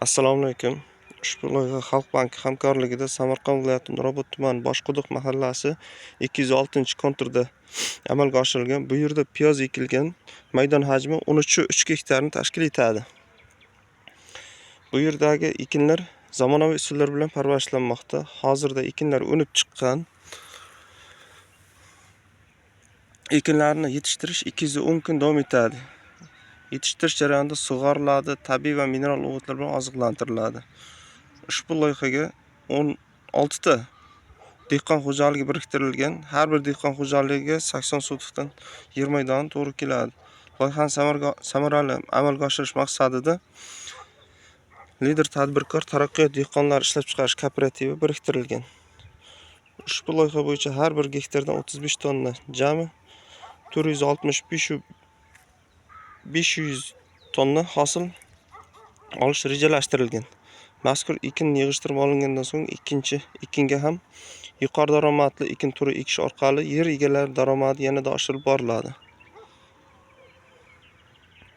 Assalomu alaykum. Ushbu loyiha Xalq banki hamkorligida Samarqand viloyati Nurobod tumani Boshquduq mahallasi 206-konturda amalga oshirilgan. Bu yerda piyoz ekilgan maydon hajmi 13,3 gektarni tashkil etadi. Bu yerdagi ekinlar zamonaviy usullar bilan parvarishlanmoqda. Hozirda ekinlar unib chiqqan. Ekinlarni yetishtirish 210 kun davom etadi. Yetishtirish jarayonida sug'oriladi, tabiiy va mineral o'g'itlar bilan oziqlantiriladi. Ushbu loyihaga 16 ta dehqon xo'jaligi biriktirilgan. Har bir dehqon xo'jaligiga 80 sotixdan yer maydoni to'g'ri keladi. Loyihani samarali amalga oshirish maqsadida Lider tadbirkor taraqqiyot dehqonlar ishlab chiqarish kooperativi biriktirilgan. Ushbu loyiha bo'yicha har bir gektardan 35 tonna, jami 465 500 tonna hosil olish rejalashtirilgan. Mazkur ekin yig'ishtirib olingandan so'ng ikkinchi ekinga ham yuqori daromadli ekin turi ekish orqali yer egalari daromadi yanada oshirib boriladi.